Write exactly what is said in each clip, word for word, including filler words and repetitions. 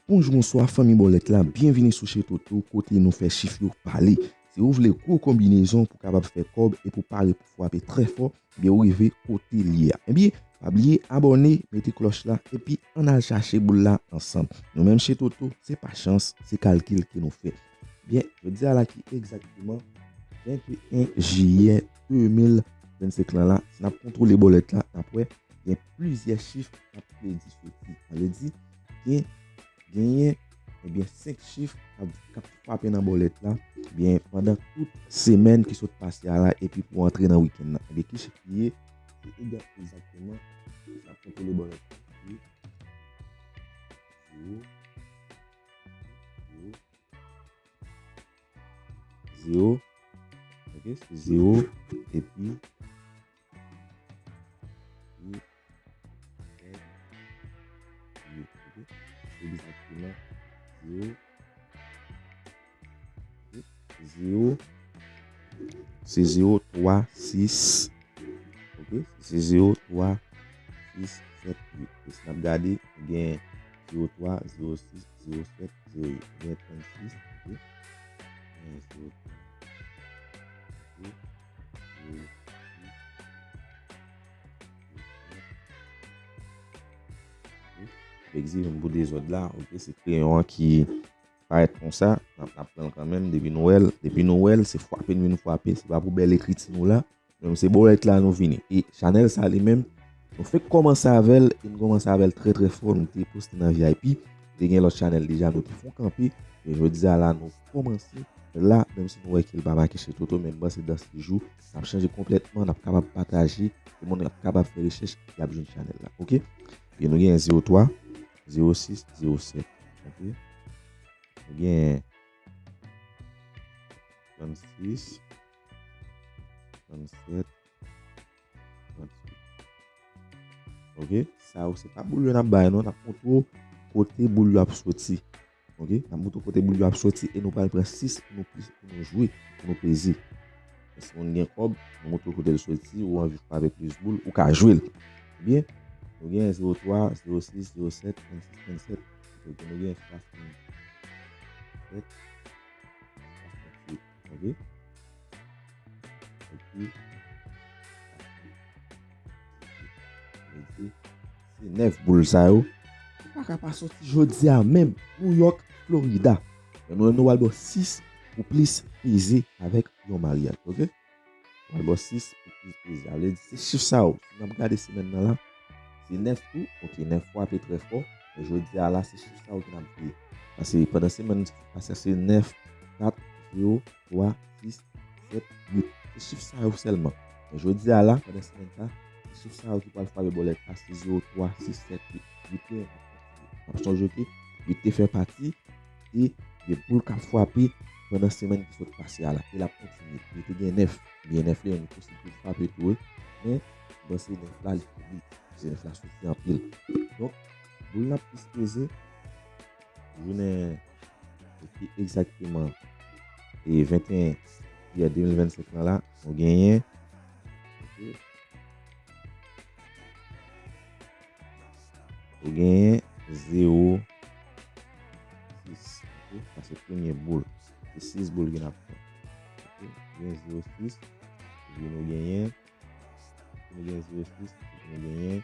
Bonjou, bonswa, fanmi bòlèt la. Byenvini sou Chez Toto, kote nou fè chif yo pale. Si w vle gwo konbinezon pou w kapab fè kòb e pou w pare pou frape trè fò, byen, ou rive kote l ye a. Ebyen, pa bliye abòne, mete klòch la, epi ann al chache boul la ansanm. Nou menm Chez Toto, se pa chans, se kalkil ke nou fè. Byen, jodi a la ki egzakteman venteyen jiyè de mil vennsenk lan la, si n ap kontwole bòlèt la, n ap wè gen plizyè chif k ap predi soti. Sa vle di, gen, genyen, ebyen, senk chif k ap, k ap frape nan bòlèt la, ebyen, pandan tout semèn ki sot pase a la, epi pou antre nan wikenn nan. Ebyen, ki chif li ye? Se egzak-, egzakteman, n ap kontwole bòlèt la. Zewo, zewo, zewo. Ok, se zewo, epi, epi, epi, ok, egzakteman zewo, zewo, se zewo twa sis, ok, se zewo twa sis sèt uit. E si n ap gade, gen zewo twa, zewo sis, zewo sèt, zewo uit. Gen trannsis, ok. Gen zewo twa, zewo sis, zewo sèt, zewo uit. Egzakteman pou dezòd la, ok, se kreyon an ki parèt konsa, n ap, n ap pran l kanmenm, depi nou wè l, depi nou wè l, se frape n vin frape, se pa pou bèl ekriti nou la, menm se bòlèt la nou vini. E chanèl sa li menm, nou fenk kòmanse avè l, e n kòmanse avè l trè, trè fò, nou te poste nan V I P, te gen lòt chanèl deja, nou te fè yon kanpe, men jodi a la, nou kòmanse la, menm si nou wè ke l pa make Chez Toto, men m panse dan se jou, n ap chanje konplètman, n ap kapab pataje, pou moun ap kapab fè rechèch, y ap jwenn chanèl la, ok? Epi nou gen zewo twa, zewo sis, zewo sèt, ok? Nou gen trannsis, trannsèt, trannuit. Ok? Sa yo, se pa boul yo n ap bay, non. N ap montre w kote boul yo ap soti. Ok? N ap montre w kote boul yo ap soti e nou pral pran sis pou nou, pou nou jwe, pou nou peze. Si moun gen kòb, nou montre w kote l soti, ou anvi frape plis boul, ou ka jwe l. Ebyen, nou gen zewo twa, zewo sis, zewo sèt, trannsis, trannsèt. Epi nou gen swasannsèt, swasanntuit. Ok? Epi, mete se nèf boul sa yo. Ou pa ka pa soti jodi a menm, New York, Florida. Men nou, nou pral ba w sis pou plis peze avèk yon maryaj, ok? Pral ba w sis pou plis peze. Sa vle di, se chif sa yo. Si n ap gade semèn nan la, se nèf tou. Ok, nèf frape trè fò. Men jodi a la, se chif sa yo ki n ap veye. Paske pandan semèn ki pase, se nèf, kat, zewo, twa, sis, sèt, uit. Se chif sa yo sèlman. Men jodi a la, pandan semèn sa, se chif sa yo ki pral frape bòlèt la, se zewo twa, sis, sèt, uit. Uit te, n ap sonje ke uit te fè pati e de boul k ap frape pandan semèn ki sot pase a la. E l ap kontinye. Li te gen nèf. Gen nèf li menm, li posib pou l frape tou, wi. Men, m panse nèf la, li pi byen. Se nèf la soti anpil. Donk, boul n ap plis peze, jounen, epi egzakteman, e venteyen jiyè de mil vennsenk lan la, nou genyen, ok, ou genyen zewo sis, ok? Sa se premye boul. Se sis boul ki n ap pran. Ok? Gen zewo sis, epi nou genyen, nou gen zewo sis, epi nou genyen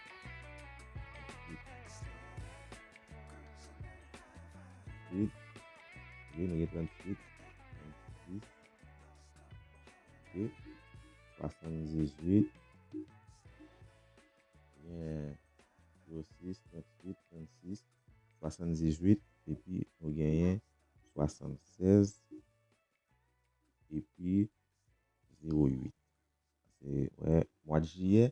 uit, epi nou gen tranntuit, trannsis, ok? Swasanndizuit, gen zewo sis, tranntuit, trannsis, swasanndizuit, epi nou genyen swasannsèz, epi zewo uit. Se, wè, mwa jiyè.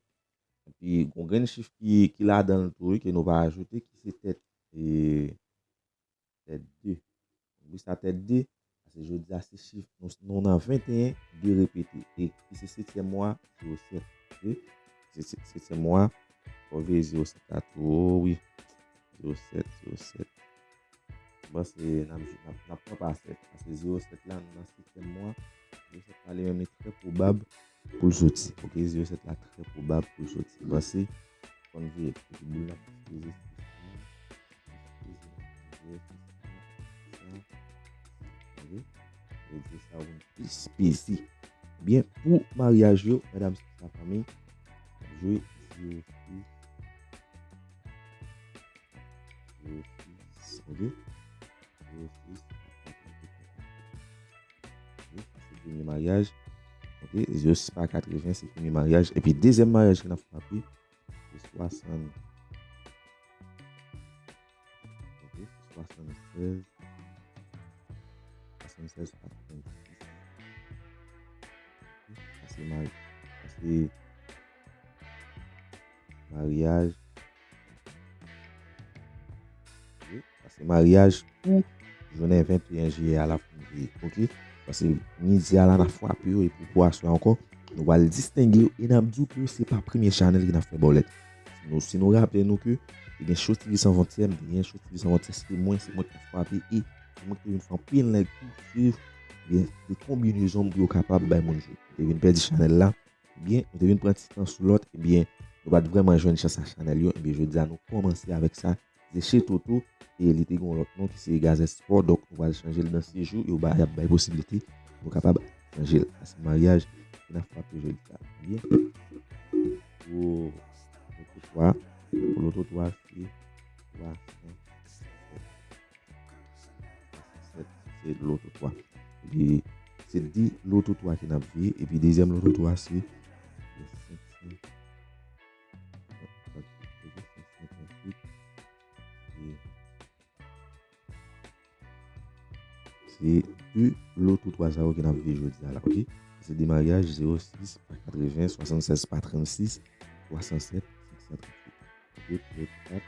Epi, gon grenn chif ki, ki ladan l tou, wi, ke nou pa ajoute, ki se tèt, e, tèt de. Poukisa tèt de? Paske jodi a se chif, nou, nou nan venteyen, de repete. E ki se setyèm mwa, zewo sèt. Ok? Se, se, setyèm mwa, fò veye zewo sèt la tou, wi. Zewo sèt, zewo sèt. M panse n ap, n ap, n ap pran pa sèt. Paske zewo sèt la, nou nan setyèm mwa. Zewo sèt la, li menm, li trè pwobab pou l soti. Ok, zewo sèt la trè pwobab pou l soti. M panse, fò n veye. Epi boul la plis peze, se sa. Plis peze, n ap veye, se Spezi. Ebyen, pou maryaj yo, medam, se sa fanmi, ap jwe zewo sis, zewo sis, ok? Zewo sis, ok, se premye maryaj. Ok, zewo sis pa katreven, se premye maryaj. Epi dezyèm maryaj ki n ap frape, se swasann. Ok, se swasannsèz. Swasannsèz pa trannsis. Ok, sa se mari-, sa se maryaj. Ok, sa se maryaj pou jounen venteyen jiyè a la fin veye. Ok, paske midi a la n ap frape yo epi pou aswè ankò, nou pral distenge yo e n ap di w ke se pa premye chanèl ki n ap fè bòlèt. Si nou, si nou raple nou ke te gen Show T V San Fwontyè, m te gen Show T V San Fwontyè, se te mwen, se mwen ki t ap frape e se mwen ki te vin fè anpil nèg tou swiv de, de konbinezon pou yo kapab bay moun jwe. M te vin pèdi chanèl la, ebyen, nou te vin pran ti tan sou lòt, ebyen, nou pa t vrèman jwenn chans ak chanèl yo, ebyen, jodi a nou kòmanse avèk sa, se Chez Toto, e li te gen yon lòt non ki se Gazette Sport, donk nou pral chanje l nan sejou, e yo ba, y ap bay posiblite pou nou kapab chanje l. Sa se maryaj ki n ap frape jodi a. Ebyen, pou loto twa, pou loto twa, se twa san sèt. Twa san sèt, se loto twa. Epi, se de loto twa ki n ap veye. Epi, dezyèm loto twa, se senk san, ok, senk san tranntuit. E se de loto twa sa yo ki n ap veye jodi a la, ok? Se de maryaj, zewo sis pa katreven, swasannsèz pa trannsis, twa san sèt, senk san tranntuit. Ok, pou loto kat.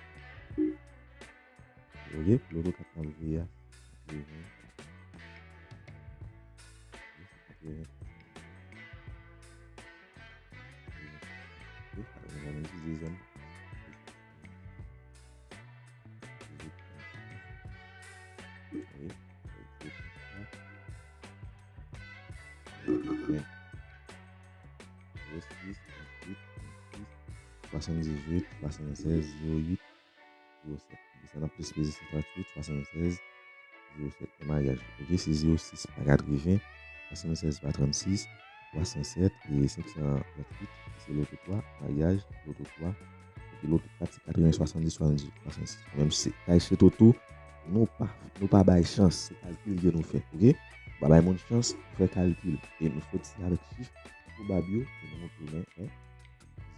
Ok, pou loto kat n ap veye a. Ok, katreven. Ok, katreven, dezyèm. Ok, ok. Zewo sis, tranntuit, trannsis, swasanndizuit, swasannsèz, zewo uit, zewo sèt. Desann ap plis peze san tranntuit, swasannsèz, zewo sèt, nan maryaj. Ok, se zewo sis pa katreven, swasannsèz pa trannsis, twa san sèt e senk san tranntuit, se loto twa, maryaj, loto twa. Epi loto kat, se katreven, swasanndis, swasanndis, swasanndis. Menm se kay Chez Toto, nou pa, nou pa bay chans, se kalkil ke nou fè, ok? Nou pa bay moun chans, nou fè kalkil. E nou soti avèk chif pwobab yo, e nou tounen, en.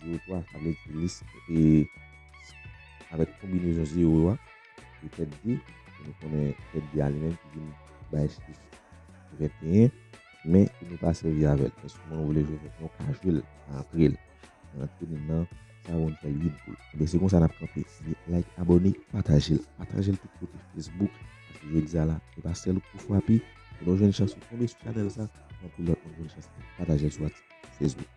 Zewo twa, sa vle di lis, e avèk konbinezon zewo a, e tèt de, e nou konnen tèt de a li menm ki vin bay chif venteyen, men ke nou pa sèvi avè l. Men si moun ou vle jwe venteyen, ou ka jwe l, antre l. Antre l nan sa, ou fè l uit boul. Ebyen, se konsa n ap kanpe. Like, abòne, pataje l. Pataje l tout kote Facebook. Paske jodi a la, se pa sèl ou k pou frape. E nou jwenn chans ou tonbe sou chanèl sa, anpil lòt moun jwenn chans pataje l sou Facebook.